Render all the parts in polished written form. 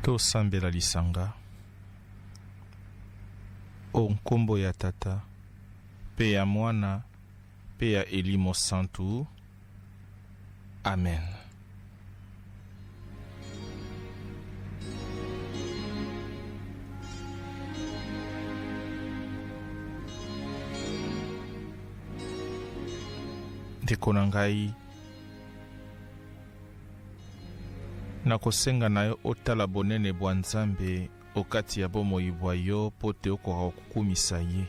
Tosambela lisanga o nkombo ya Tata mpe ya Mwana mpe ya Elimo Santu. Amen. Ndeko na ngai, nakosenga na yo otala bonene bwa Nzambe okati ya bomoi bwa yo mpo te okoka kokumisa ye.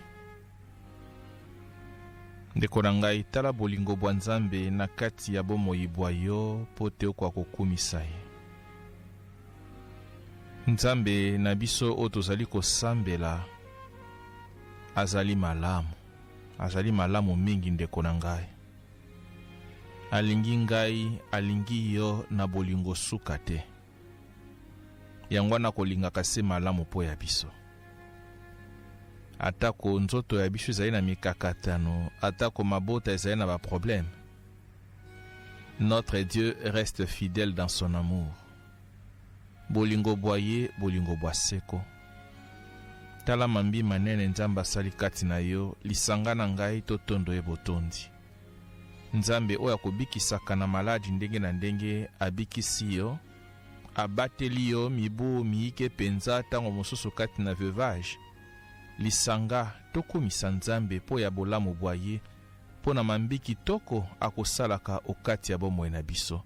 Ndeko na ngai, tala bolingo bwa Nzambe na kati ya bomoi bwa yo mpo te okoka kokumisa ye. Nzambe na biso oyo tozali kosambela azali malamu, azali malamu mingi ndeko na ngai. Alingi ngai, alingi yo na bolingo suka te. Yango wana akolingaka se malamu mpo ya biso. Atako nzoto ya biso ezali na mikakatano, atako mabota ezali na baproblème, notre Dieu reste fidèle dans son amour. Bolingo bwa ye, bolingo bwa seko. Tala mambi manene Nzambe asali kati na yo, lisanga na ngai totondo ye botondi. Nzambe oyo akobikisaka na maladi ndenge na ndenge abikisi yo, abateli yo mibu miike mpenza ntango mosusu kati na veuvage. Lisanga, tokumisa Nzambe mpo ya bolamu bwa ye, mpo na mambi kitoko akosalaka okati ya bomoi na biso.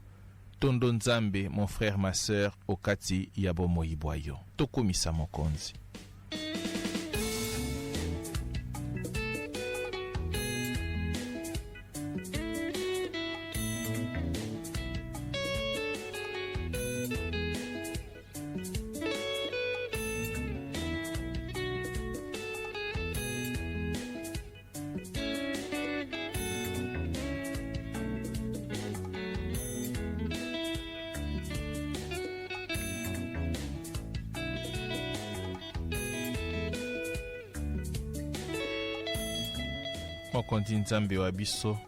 Tondo Nzambe, mon frère, ma sœur, okati ya bomoi bwa yo. Tokumisa Mokonzi. Mokonzi Nzambe wa biso,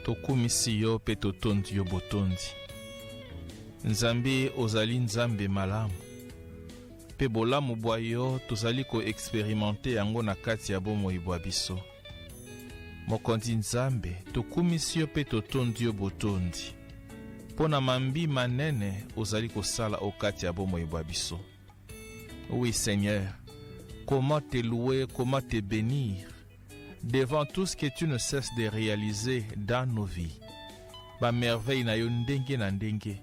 tokumisi yo mpe totondi yo botondi. Nzambe, ozali Nzambe malamu. Mpe bolamu bwa yo tozali ko experimente yango na kati ya bomoi bwa biso. Mokonzi Nzambe, tokumisi yo mpe totondi yo botondi mpo na mambi manene ozali kosala o kati ya bomoi bwa biso. Oui Seigneur, comment te louer, comment te bénir devant tout ce que tu ne cesses de réaliser dans nos vies. Ba merveille na yo ndenge na ndenge.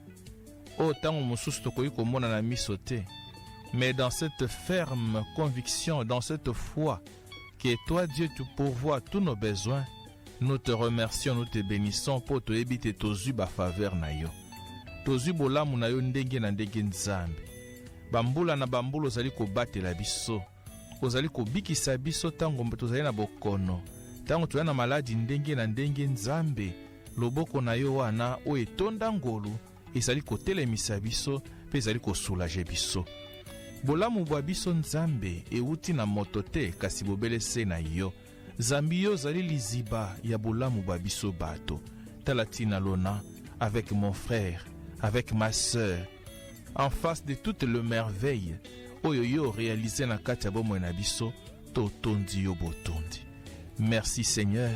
Oyo tango mosusu tokoki komona na miso te, mais dans cette ferme conviction, dans cette foi que toi Dieu tu pourvois tous nos besoins, nous te remercions, nous te bénissons po toyebi te tozwi ba faveur na yo. Tozwi bolamu na yo ndenge na ndenge Nzambe. Bambula na bambula ozali kobatela biso. Ozali kobikisa biso tango tozali na bokono, tango tozali na maladi ndenge na ndenge. Nzambe, loboko na yo wana oyo etonda ngolu ezali kotelemisa biso mpe ezali kosoulager biso. Bolamu bwa biso Nzambe ewuti na moto te, kasi bobele se na yo. Zambi yo ozali liziba ya bolamu bwa biso bato. Tala tina lona avec mon frère, avec ma sœur, en face de toutes les merveilles oyo yo réalisé na kati ya bomoi na biso, totondi yo botondi. Merci Seigneur,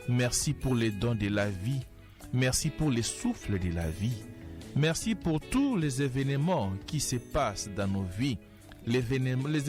merci pour les dons de la vie, merci pour les souffles de la vie, merci pour tous les événements qui se passent dans nos vies, les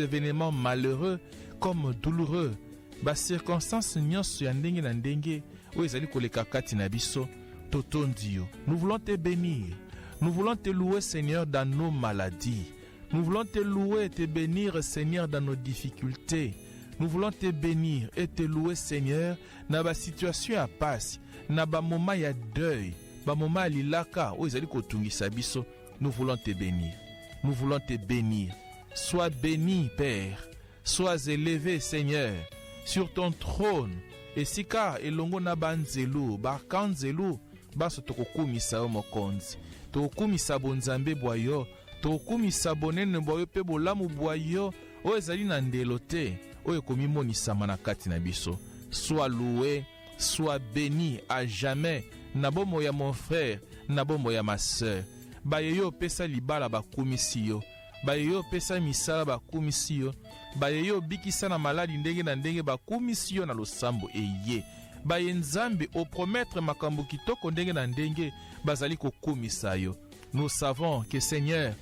événements malheureux comme douloureux, ba circonstances nyonso ya ndenge na ndenge oyo ezali koleka kati na biso, totondi yo. Nous voulons te bénir, nous voulons te louer Seigneur dans nos maladies, nous voulons te louer et te bénir Seigneur dans nos difficultés, nous voulons te bénir et te louer Seigneur na ba situation ya pasi, na ba moment ya deuil, ba moment ya lilaka oyo ezali kotungisa biso. Nous voulons te bénir, nous voulons te bénir. Sois béni Père, sois élevé Seigneur sur ton trône. Esika elongo na banzelu, bakanzelu baso tokokumisa yo Mokonzi, tokokumisa bonzambe bwa yo, tokokumisa bonene bwa yo mpe bolamu bwa yo oyo ezali na ndelo te, oyo ekomimonisama na kati na biso. Sois loué, sois béni à jamais na bomoi ya mon frère, na bomoi ya ma sœur. Baye yo opesa libala bakumisi yo. Baye yo opesa misala bakumisi yo. Baye yo obikisa na maladi ndenge na ndenge bakumisi yo na losambo eye. Baye Nzambe opromettre makambo kitoko ndenge na ndenge bazali kokumisa yo. Nous savons que Seigneur,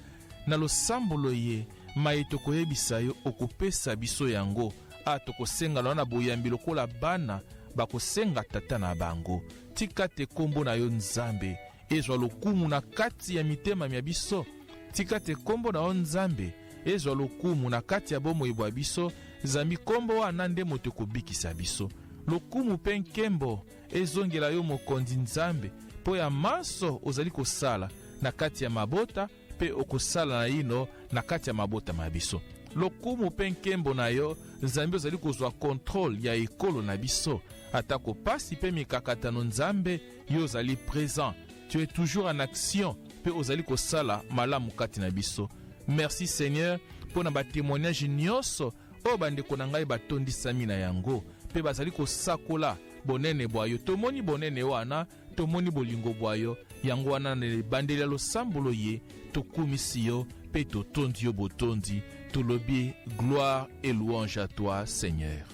na losambo loye maye tokoyebisa yo okopesa biso yango. A tokosenga na na boyambi lokola bana bakosenga tata na bango. Tika te kombo na yo Nzambe ezwa lokumu na kati ya mitema mya biso. Tika te kombo na yo Nzambe ezwa lokumu na kati ya bomoi bwa biso, zambi kombo wana nde moto ekobikisa biso. Lokumu mpe nkembo ezongela yo Mokonzi Nzambe, mpo ya manso ozali kosala na kati ya mabota mpe okosala naino na kati ya mabota ma biso. Lokumu mpe nkembo na yo Nzambe, ozali kozwa kontrole ya ekolo na biso. Atako pasi mpe mikakatano, Nzambe yo ozali présent, tu es toujours en action mpe ozali kosala malamu kati na biso. Merci Seigneur mpo na batémoignage nyonso oyo bandeko na ngai batondisami na yango mpe bazali kosakola bonene bwa yo. Tomoni bonene wana, tomoni bolingo bwa yo. Yango wana na ebandeli ya losambo loye tokumisi yo mpe totondi yo botondi, tolobi gloire et louange à toi Seigneur.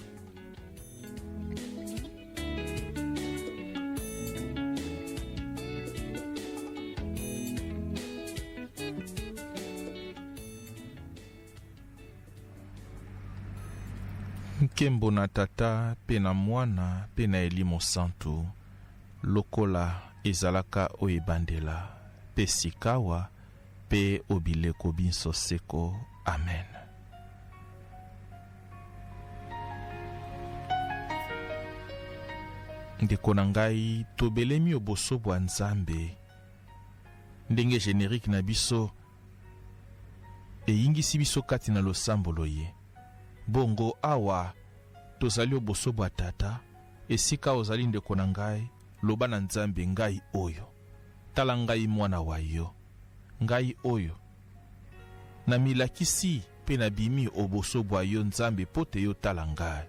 Nkembo na Tata mpe na Mwana mpe na Elimo Santu, lokola ezalaka oyo ebandela, mpe sikawa, mpe o bileko binso seko. Amen. Ndeko na ngai, tobelemi oboso bwa Nzambe. Ndenge generique na biso eyingisi biso kati na losambo loye. Bongo awa tozali oboso bwa Tata, esika ozali ndeko na ngai, loba na Nzambe, ngai oyo. Tala ngai mwana wa yo. Ngai oyo. Namilakisi mpe nabimi oboso bwa yo Nzambe mpo te yo tala ngai.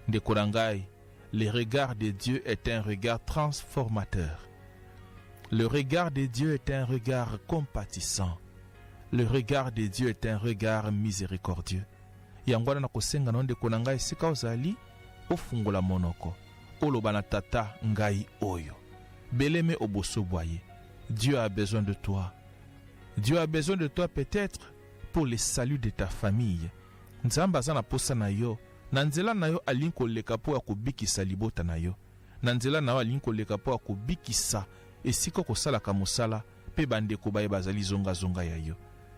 Ndeko na ngai, le regard de Dieu est un regard transformateur. Le regard de Dieu est un regard compatissant. Le regard de Dieu est un regard miséricordieux. Yango wana nakosenga na yo ndeko na ngai, esika ozali, ofungola monoko, oloba na Tata, ngai oyo. Beleme oboso bwa ye. Dieu a besoin de toi. Dieu a besoin de toi peut-être pour le salut de ta famille. Nzambe aza na posa na yo. Na nzela na yo alingi koleka mpo ya kobikisa libota na yo. Na nzela na yo alingi koleka mpo ya kobikisa esika okosalaka mosala mpe bandeko baye bazali zongazonga ya yo.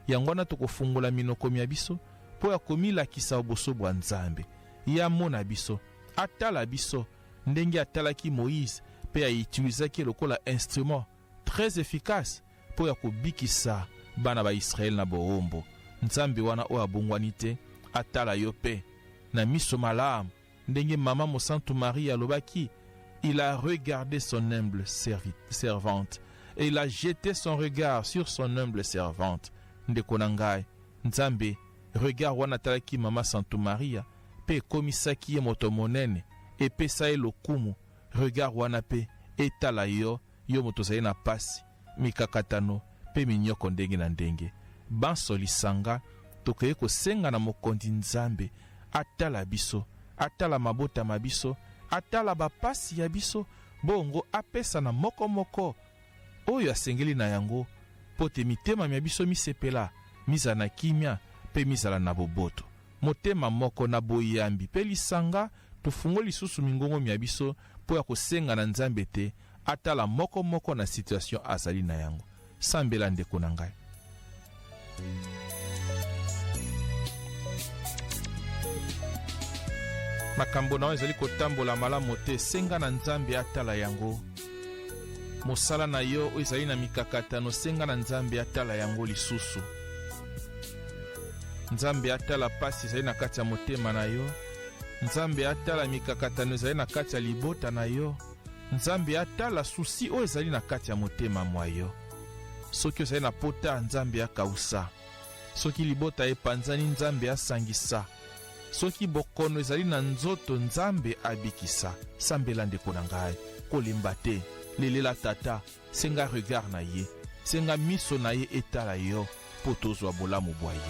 Yango wana tokofungola minoko mya biso mpo ya komilakisa oboso bwa Nzambe. Ye amona biso, atala biso ndenge atalaki Moïse mpe autilisaki ye lokola instrument très efficace mpo ya kobikisa bana ba Israël na boombo. Nzambe wana oyo abongwani te atala yo mpe na miso malamu, ndenge mama mosantu Marie alobaki, il a regardé son humble servante et il a jeté son regard sur son humble servante. Ndeko na ngai, Nzambe regard wana atalaki mama Santu Maria mpe ekomisaki ye moto monene, epesa ye lokumu. Regard wana mpe etala yo, yo moto ozali na pasi, mikakatano mpe minyoko ndenge na ndenge. Banso lisanga tokei kosenga na Mokonzi Nzambe atala biso, atala mabota ma biso, atala bapasi ya biso, bongo apesa na moko moko oyo asengeli na yango, mpo te mitema mya biso misepela, mizala na kimia mpe mizala na boboto. Motema moko na boyambi mpe lisanga, tofungoli lisusu mingongo mya biso mpo ya kosenga na Nzambe te atala moko moko na situation azali na yango. Sambela ndeko na ngai. Makambo na yo ezali kotambola malamu te, senga na Nzambe atala yango. Mosala na yo oyo ezali na mikakatano, senga na Nzambe atala yango lisusu. Nzambe atala pasi ezali na kati ya motema na yo. Nzambe atala mikakatano ezali na kati ya libota na yo. Nzambe atala susi oyo ezali na kati ya motema mwa yo. Soki ozali na pota, Nzambe akausa. Soki libota epanzani, Nzambe asangisa. Soki bokono ezali na nzoto, Nzambe abikisa. Sambela ndeko na ngai, kolemba te. Lelela Tata, senga regard na ye, senga miso na ye etala yo. mpo tozwa bolamu bwa ye.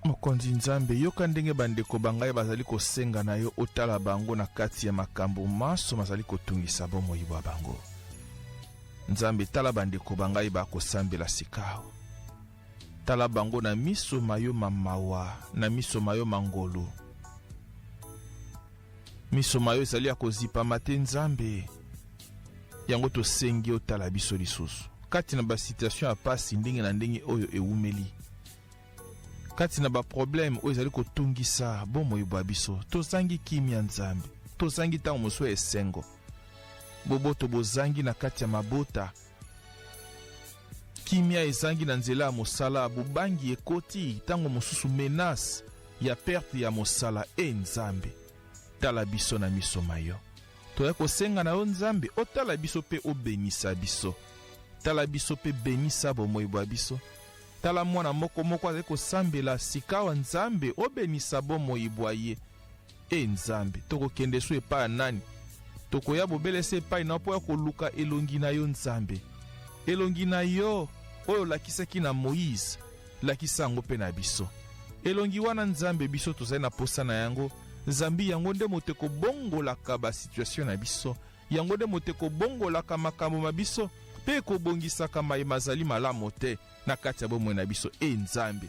Mokonzi Nzambe, yoka ndenge bandeko ba ngai bazali kosenga na yo otala bango na kati ya makambo manso mazali kotungisa bomoi bwa bango. Nzambe, tala bandeko ba ngai bakosambela sikawa. Tala bango na miso ma yo ma mawa, na miso ma yo ma ngolu. Miso ma yo ezali ya kozipama te, Nzambe. Yango tosengi otala biso lisusu kati na basituation ya pasi ndenge na ndenge oyo ewumeli, kati na baprobleme oyo ezali kotungisa bomoi bwa biso. Tozangi kimia, Nzambe, tozangi ntango mosusu esengo, boboto bozangi na kati ya mabota, kimia ezangi na nzela ya mosala, bobangi ekoti ntango mosusu menace ya perte ya mosala. E Nzambe, tala biso na miso ma yo. Toya kosenga na yo Nzambe, otala biso mpe obenisa biso. Tala biso mpe benisa bomoi bwa biso. Tala mwana moko moko azali kosambela sikawa, Nzambe, obenisa bomoi bwa ye. E Nzambe, tokokende so epai ya nani? Tokoya bobele se epai na yo mpo ya koluka elongi na yo, Nzambe. Elongi na yo oyo olakisaki na Moïse, lakisa yango mpe na biso. Elongi wana, Nzambe, biso tozali na posa na yango, zambi yango nde moto ekobongolaka basituation na biso, yango nde moto ekobongolaka makambo ma biso mpe ekobongisaka maye mazali malamu te na kati ya bomoi na biso. E Nzambe,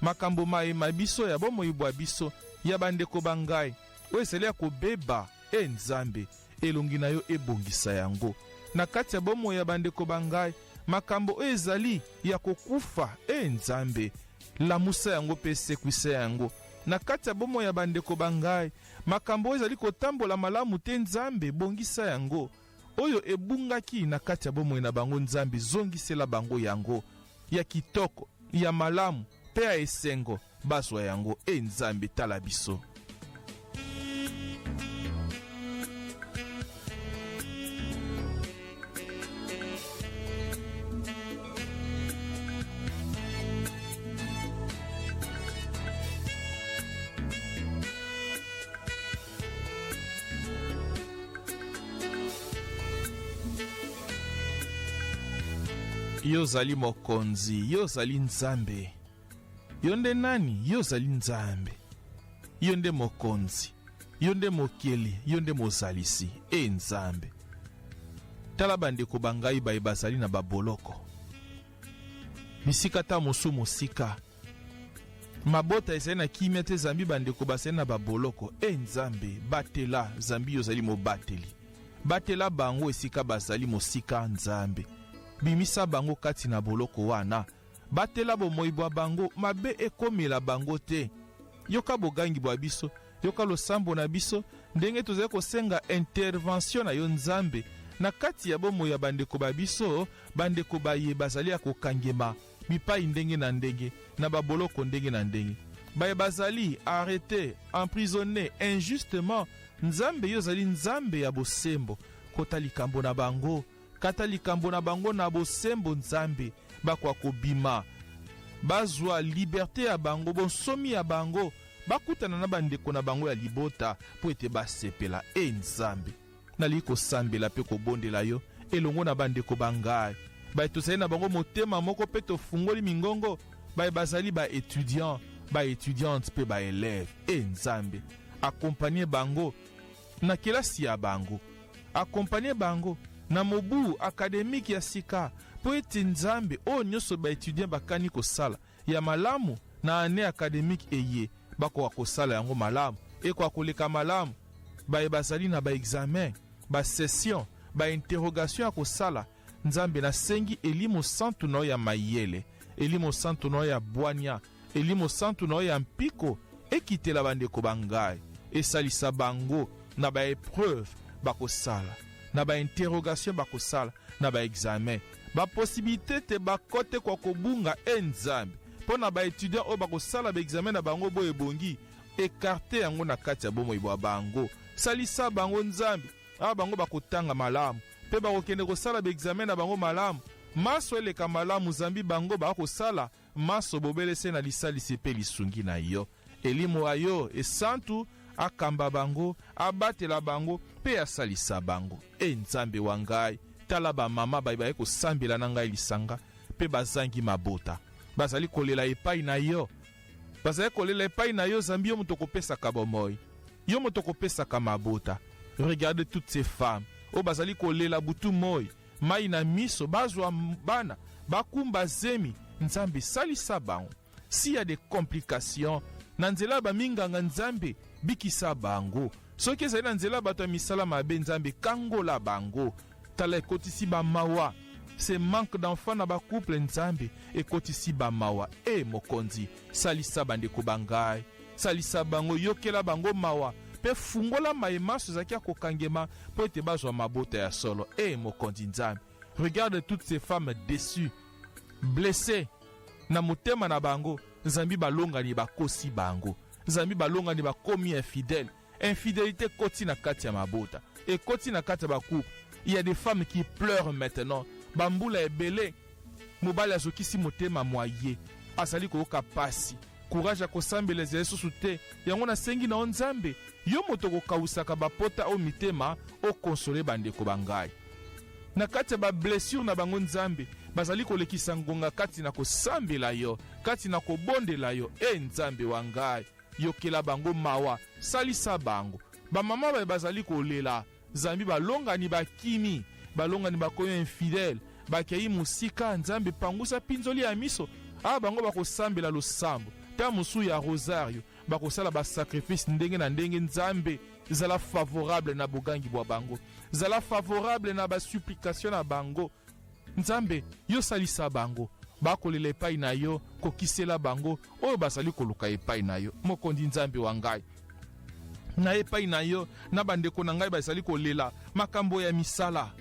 makambo maye ma biso ya bomoi bwa biso, ya bandeko ba ngai, oyo ezali ya kobeba, e Nzambe, elongi na yo ebongisa yango na kati ya bomoi ya bandeko ba ngai. Makambo oyo ezali ya kokufa, e Nzambe, lamusa yango mpe esekwisa yango na kati ya bomoi ya bandeko ba ngai. Makambo oyo ezali kotambola malamu te, Nzambe, bongisa yango. Oyo ebungaki na kati ya bomoi na bango, Nzambe, zongisela bango yango ya kitoko, ya malamu mpe ya esengo, bazwa yango. E Nzambe, tala biso. Yo ozali mokonzi, yo ozali Nzambe. Yo nde nani? Yo ozali Nzambe. Yo nde mokonzi, yo nde mokeli, yo nde mozalisi. E Nzambe, tala bandeko ba ngai baye bazali na baboloko, bisika ta mosusu mosika, mabota ezali na kimia te zambi bandeko bazali na baboloko. E Nzambe, batela, zambi yo ozali mobateli. Batela bango esika bazali mosika. Nzambe, bimisa bango kati na boloko wana. Batela bomoi bwa bango, mabe ekomela bango te. Yoka bogangi bwa biso, yoka losambo na biso, ndenge tozali kosenga intervention na yo Nzambe na kati ya bomoi ya bandeko ba biso, bandeko baye bazali ya kokangema bipai ndenge na ndenge, na baboloko ndenge na ndenge, baye bazali arrete, emprisonne injustement. Nzambe, yo ozali Nzambe ya bosembo, kota likambo na bango, kata likambo na bango na bosembo. Nzambe, bakoka kobima, bazwa liberte ya bango, bonsomi ya bango, bakutana na bandeko na bango ya libota mpo ete basepela. E Nzambe, nalingi kosambela mpe kobondela yo elongo na bandeko ba ngai baye tozali na bango motema moko mpe tofungoli mingongo, baye bazali ba etudiant, ba etudiante mpe ba elève. E Nzambe, akompanye bango na kelasi ya bango, akompanye bango na mobu akademike ya sika, mpo ete Nzambe, oyo nyonso ba etudiant bakani kosala ya malamu na annee akademike eye, bakoka kosala yango malamu, ekoka koleka malamu. Baye bazali na ba examen, ba session, ba interrogation ya kosala, Nzambe, nasengi elimo santu na yo ya mayele, elimo santu na yo ya bwania, elimo santu na yo ya mpiko ekitela bandeko ba ngai, esalisa bango na ba epreuve bakosala, na ba interrogation bakosala, na ba examen, ba possibilité te bakote kwa kobunga. E Nzambe, mpo na ba etudiant oyo bakosala ba examen na bango boyo ebongi, ekarte yango na kati ya bomoi bwa bango, salisa bango Nzambe. Awa bango bakotanga malamu mpe bakokende kosala ba examen na bango malamu, maso eleka malamu, zambi bango bakosala maso bobele se na lisalisi mpe lisungi na yo. Elimo ya yo esantu akamba bango, abatela bango mpe asalisa bango. E Nzambe wa ngai, tala bamama baye baye kosambela na ngai lisanga mpe bazangi mabota, bazali kolela epai na yo, bazali kolela epai na yo, zambi yo moto okopesaka bomoi, yo moto okopesaka mabota. Regarde toutes ces femmes oyo bazali kolela butu moi, mai na miso, bazwa bana, bakumba zemi. Nzambe, salisa bango. S'il y a des complications na nzela ya baminganga, Nzambe, bikisa bango. Soki ezali na nzela ya bato ya misala mabe, Nzambe, kangola bango. Tala ekotisi bamawa, ce manque d'enfant na bacouple, Nzambe, ekotisi bamawa. E Mokonzi, salisa bandeko ba ngai, salisa bango, yokela bango mawa mpe fungola maye maso ezalaki ya kokangema mpo ete bazwa mabota ya solo. E Mokonzi Nzambe, regarde toutes ces femmes déçues, blessées na motema na bango, zambi balongani bakosi bango, zambi balongani bakomi infidèle. Infidélité ekoti na kati ya mabota, ekoti na kati ya bacouple. Il y a des femmes qui pleurent maintenant, bambula ebele mobali azokisi motema mwa ye, azali koyoka pasi, courage ya kosambela ezali susu te. Yango nasengi na yo Nzambe, yo moto okokawusaka bapota oyo mitema, okonsole bandeko ba ngai na kati ya bablessure na bango. Nzambe, bazali kolekisa ngonga kati na kosambela yo, kati na kobondela yo. E Nzambe wa ngai, yokela bango mawa, salisa bango. Bamama baye bazali kolela zambi balongani bakimi, balongani bakomi infidèle, bakei mosika, Nzambe, pangusa mpinzoli ya miso. Awa bango bakosambela losambo ta mosusu ya rosario, bakosala basacrifice ndenge na ndenge. Nzambe, zala favorable na bogangi bwa bango, zala favorable na basupplication na bango. Nzambe, yosalisa bango, bakolela epai na yo, kokisela bango oyo bazali koluka epai na yo. Mokonzi Nzambe wa ngai, na epai na yo na bandeko na ngai bazali kolela makambo ya misala.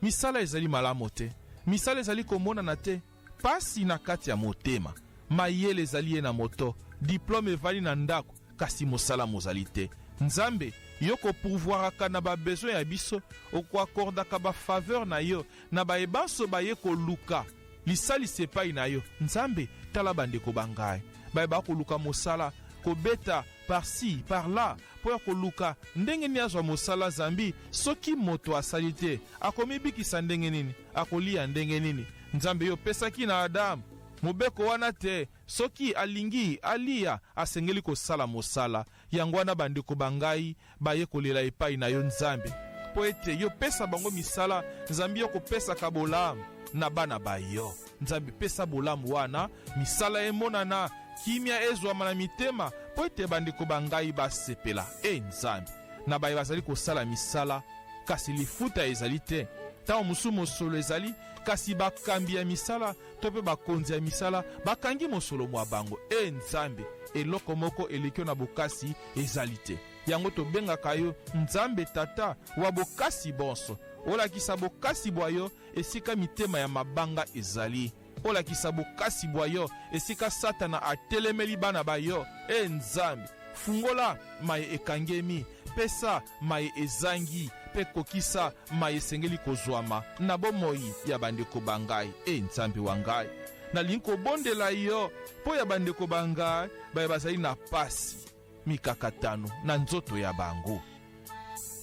Misala ezali malamu te, misala ezali komonana te, pasi na kati ya motema, mayele ezali ye na moto, diplome evali na ndako, kasi mosala mozali te. Nzambe, yo kopourvoiraka na babesoin ya biso, okoakordaka bafaveur na yo na baye banso baye koluka lisalisi epai na yo. Nzambe, tala bandeko ba ngai baye bakoluka mosala, kobeta par-ci par-là mpo ya koluka ndenge nini azwa mosala, zambi soki moto asali te, akomibikisa ndenge nini, akolia ndenge nini? Nzambe, yo opesaki na Adamu mobeko wana te, soki alingi alia, asengeli kosala mosala. Yango wana bandeko ba ngai baye kolela epai na yo Nzambe, mpo ete yo pesa bango misala, zambi yo kopesaka bolamu na bana ba yo. Nzambe, pesa bolamu wana, misala emonana, kimia ezwama na mitema, mpo ete bandeko ba ngai basepela. E Nzambe, na baye bazali kosala misala kasi lifuta ezali te, ntango mosusu mosolo ezali, kasi bakambi ya misala to mpe bakonzi ya misala bakangi mosolo mwa bango. E Nzambe, eloko moko eleki yo na bokasi ezali te. Yango tobengaka yo Nzambe Tata wa bokasi bonso. Olakisa bokasi bwa yo esika mitema ya mabanga ezali. Olakisa bokasi bwa yo esika Satana atelemeli bana ba yo. E Nzambe, fungola maye ekangemi, pesa maye ezangi, mpe kokisa maye esengeli kozwama na bomoi ya bandeko ba ngai. E Nzambe wa ngai, nalingi kobondela yo mpo ya bandeko ba ngai baye bazali na pasi. mikakatano na nzoto ya bango.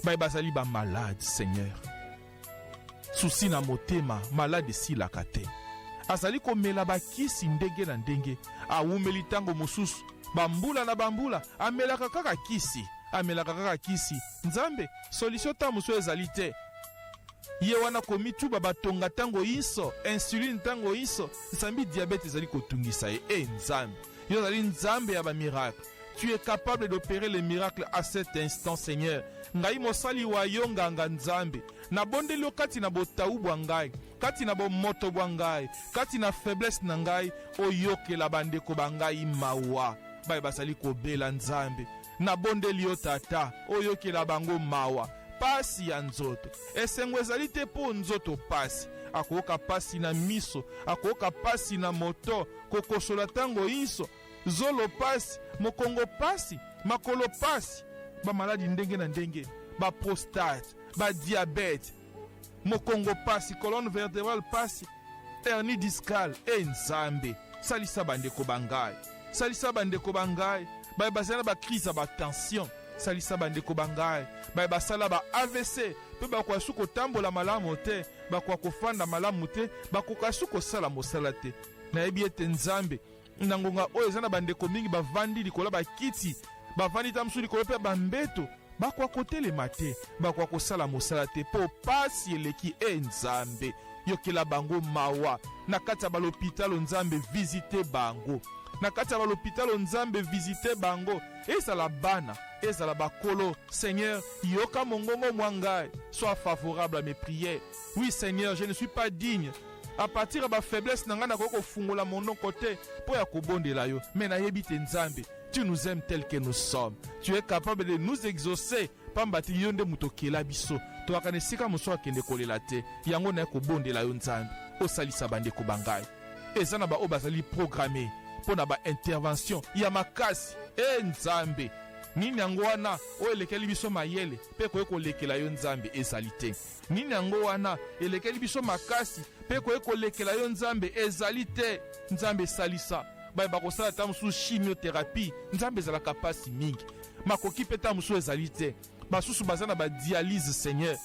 Baye bazali ba malade, Seigneur, susi na motema, malade esilaka te. Azali komela bakisi ndenge na ndenge, awumeli ntango mosusu bambula na bambula, amelaka kaka kisi, amelaka kaka kisi. Nzambe, solution ntango mosusu ezali te. Ye wana komituba batonga ntango inso, insuline ntango inso, nsambi diabete ezali kotungisa ye. E Nzambe, yo ozali Nzambe ya bamiracle. Tu es capable d'opérer les miracles à cet instant, Seigneur. Ngai mosali wa yo nganga Nzambe, nabondeli yo kati na botau bwa ngai, kati na bomoto bwa ngai, kati na faiblesse na ngai, oyokela bandeko ba ngai mawa, baye bazali kobela. Nzambe, nabondeli yo Tata, oyokela bango mawa. Pasi ya nzoto, esengo ezali te mpo nzoto pasi. Akoyoka pasi na miso, akoyoka pasi na moto, kokosola ntango inso, zolo pasi, mokongo pasi, makolo pasi, bamaladi ndenge na ndenge, baprostate, badiabete, mokongo pasi, colonne vertébrale pasi, hernie discale. E Nzambe, salisa bandeko ba ngai, salisa bandeko ba ngai baye bazali na bacrise ya batension, salisa bandeko ba ngai baye basala ba AVC mpe bakoka su kotambola malamu te, bakoka kofanda malamu te, bakoka su kosala mosala te. Nayebi ete Nzambe, na ngonga oyo eza na bandeko mingi bavandi likolo ya bakiti, bavandi ta mosusu likolo mpe bambeto, bakoka kotelema te, bakoka kosala mosala te mpo pasi eleki. E Nzambe, yokela bango mawa na kati ya balopitalo. Nzambe, visite bango na kati ya balopitalo. Nzambe, visite bango, ezala bana, ezala bakolo. Seigneur, yoka mongongo mwa ngai, sois favorable à mes prières. Oui Seigneur, je ne suis pas digne. À partir ya bafaiblesse na ngai, nakoki kofungola monoko te mpo ya kobondela yo, me nayebi te Nzambe, tu nous aimes tel que nous sommes, tu es capable de nous exaucer, pamba te yo nde moto okela biso. Toyaka na esika mosusu akende kolela te. Yango naye kobondela yo Nzambe, osalisa bandeko ba ngai. Eza na baoyo bazali programme mpo na baintervention ya makasi. E Nzambe, nini yango wana oyo elekeli biso mayele mpe koye kolekela yo Nzambe? Ezali te. Nini yango wana elekeli biso makasi mpe koye kolekela yo Nzambe? Ezali te. Nzambe, esalisa baye bakosala ta mosusu chimiothérapie. Nzambe, ezalaka mpasi mingi, makoki mpe ta mosusu ezali te. Basusu baza na badialyse. Seigneur,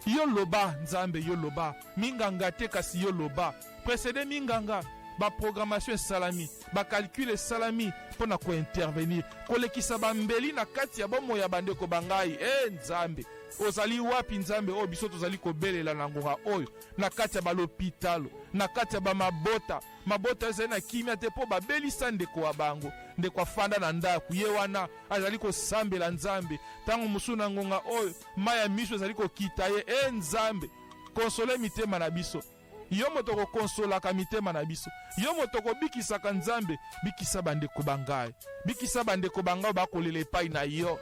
yo loba. Nzambe, yo loba, minganga te, kasi yo loba. Précédé minganga, baprogrammation esalami, bacalcul esalami mpo na kointervenir, kolekisa bambeli na kati ya bomoi ya bandeko ba ngai. E Nzambe, ozali wapi, Nzambe oyo biso tozali kobelela na ngonga oyo na kati ya balopitalo, na kati ya bamabota? Mabota ezali na kimia te mpo babelisa ndeko wa bango. Ndeko afanda na ndako, ye wana azali kosambela Nzambe. Ntango mosusu na ngonga oyo mai ya miso ezali kokita ye. E Nzambe, konsole mitema na biso. Yo moto kokonsolaka mitema na biso, yo moto kobikisaka. Nzambe, bikisa bandeko ba ngai, bikisa bandeko ba ngai bakolela epai na yo.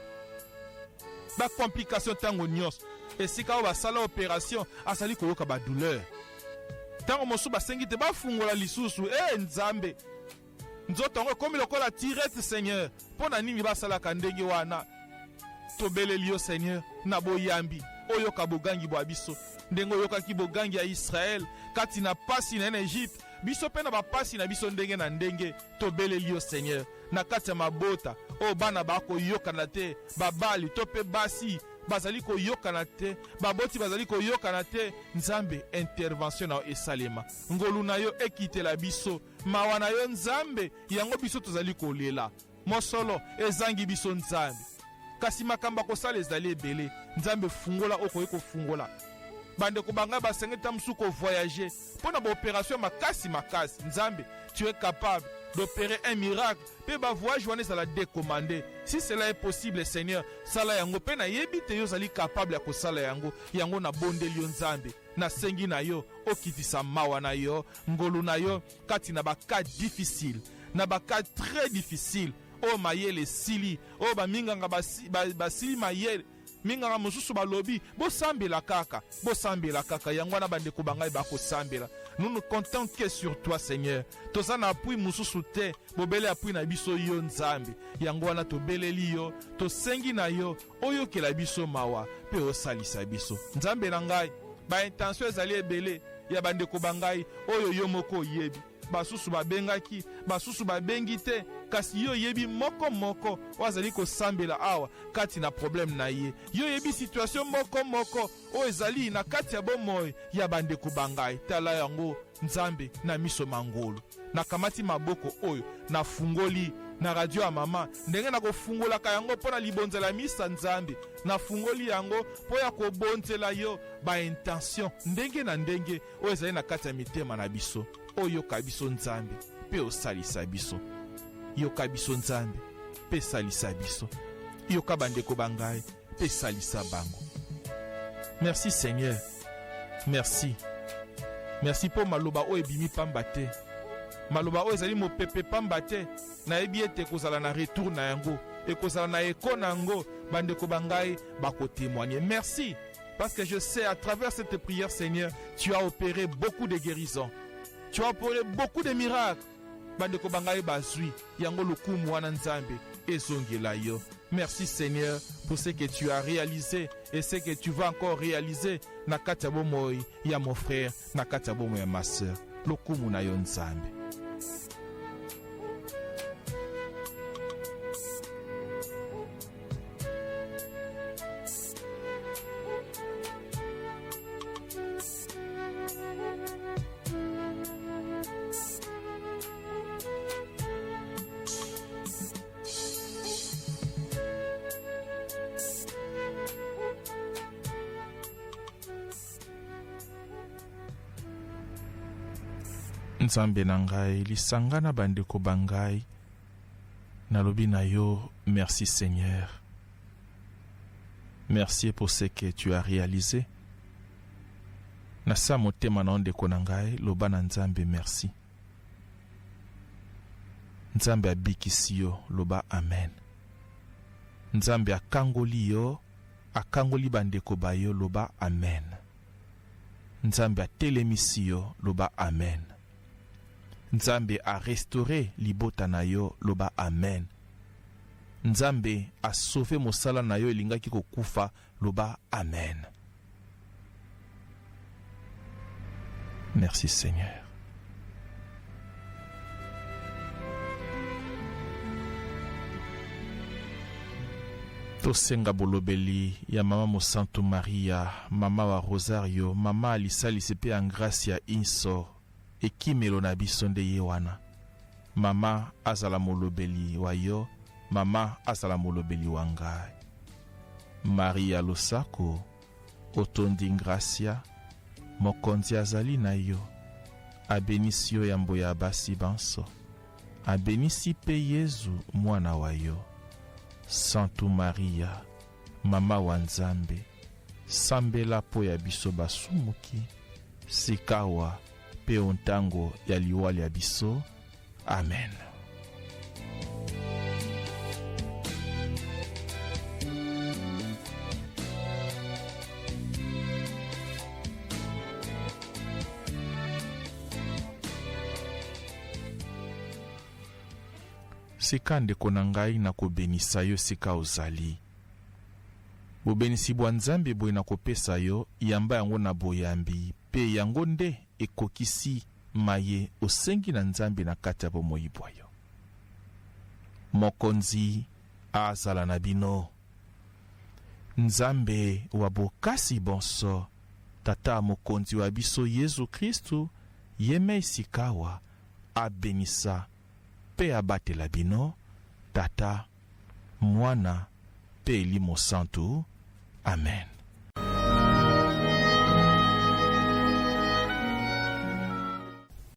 Bacomplication ntango nyonso, esika oyo basala opération azali koyoka badouleur. Ntango mosusu basengi te bafungola lisusu. E Nzambe, nzoto yango ekomi lokola tirette. Seigneur, mpo na nini basalaka ndenge wana? Tobeleli yo Seigneur na boyambi, oyoka bogangi bwa biso ndenge oyokaki bogangi ya Israele kati na pasi na ye na Egypte. Biso mpe na bapasi na biso ndenge na ndenge, tobeleli yo Seigneur. Na kati ya mabota oyo bana bakoyokana te, babali to mpe basi bazali koyokana te, baboti bazali koyokana te, Nzambe, intervention na yo esalema, ngolu na yo ekitela biso, mawa na yo Nzambe, yango biso tozali kolela. Mosolo ezangi biso Nzambe, kasi makambo ya kosala ezali ebele. Nzambe, fungola okoki kofungola. Bandeko bangai basengeli ta mosusu kovoyage mpo na baopération makasi makasi. Nzambe, tu es capable d'opérer un miracle mpe bavoyage wana ezala décommandé. Si cela est possible, Seigneur, sala yango. Mpe nayebi te yo ozali capable ya kosala yango. Yango nabondeli yo Nzambe, nasengi na yo okitisa mawa na yo, ngolu na yo kati na bacas difficile, na bacas très difficile oyo mayele esili, oyo baminganga basili mayele. Minganga mosusu balobi bosambela kaka, bosambela kaka. Yango wana bandeko ba ngai bakosambela. Nous ne comptons que sur toi, Seigneur. Toza na appui mosusu te, bobele appui na biso yo Nzambe. Yango wana tobeleli yo, tosengi na yo oyokela biso mawa mpe osalisa biso. Nzambe na ngai, baintention ezali ebele ya bandeko ba ngai oyo yo moko oyebi. Basusu babengaki, basusu babengi te, kasi yo oyebi moko moko oyo azali kosambela awa kati na problème na ye. Yo oyebi situation moko moko oyo ezali na kati ya bomoi ya bandeko ba ngai. Tala yango, Nzambe, na miso ma ngolu. Nakamati maboko oyo nafungoli na radio ya mama, ndenge nakofungolaka yango mpo na libonzela ya misa. Nzambe, nafungoli yango mpo ya kobonzela yo ba intention ndenge na ndenge oyo ezali na kati ya mitema na biso. Oyoka biso, Nzambe, mpe osalisa biso. Yoka biso, Nzambe, mpe salisa biso. Yoka bandeko ba ngai mpe salisa bango. Merci Seigneur, merci, merci mpo maloba oyo ebimi pamba te, maloba oyo ezali mopepe pamba te. Nayebi ete ekozala na retour na yango, ekozala na eko na yango, bandeko ba ngai bakotémoigner. Merci parce que je sais, à travers cette prière, Seigneur, tu as opéré beaucoup de guérisons, tu as opéré beaucoup de miracles. Bandeko ba ngai bazwi yango, lokumu wana, Nzambe, ezongela yo. Merci Seigneur pour ce que tu as réalisé et ce que tu vas encore réaliser na kati ya bomoi ya mon frère, na kati ya bomoi ya ma sœur. Lokumu na yo, Nzambe. Nzambe na ngai, lisanga na bandeko ba ngai, nalobi na yo merci Seigneur. Merci pour ce que tu as réalisé. Na sa motema na yo, ndeko na ngai, loba na Nzambe merci. Nzambe abikisi yo, loba amen. Nzambe akangoli yo, akangoli bandeko ba yo, loba amen. Nzambe atelemisi yo, loba amen. Nzambe arestaure libota na yo, loba amen. Nzambe asauve mosala na yo elingaki kokufa, loba amen. Merci Seigneur. Tosenga bolobeli ya mama mosantu Maria, mama wa Rosario, mama alisalisi mpe ya ngrâce inso. Ekimelo na biso nde ye wana. Mama azala molobeli wa yo, mama azala molobeli wa ngai. Maria losako, otondi ngrâcia, Mokonzi azali na yo. Abenisi yo yambo ya basi banso, abenisi mpe Yezu mwana wa yo. Santu Maria, mama wa Nzambe, sambela mpo ya biso basumuki, sikawa mpe o ntango ya liwa lya biso. Amen. Sika, ndeko na ngai, nakobenisa yo sika ozali. Bobenisi bwa Nzambe boye nakopesa yo, yamba yango na boyambi, mpe yango nde ekokisi maye osengi na Nzambe na kati ya bomoi bwa yo. Mokonzi azala na bino. Nzambe wa bokasi bonso, Tata Mokonzi wa biso Yezu Kristu, ye mei sikawa abenisa mpe abatela bino, Tata, Mwana mpe Elimo Santu. Amen.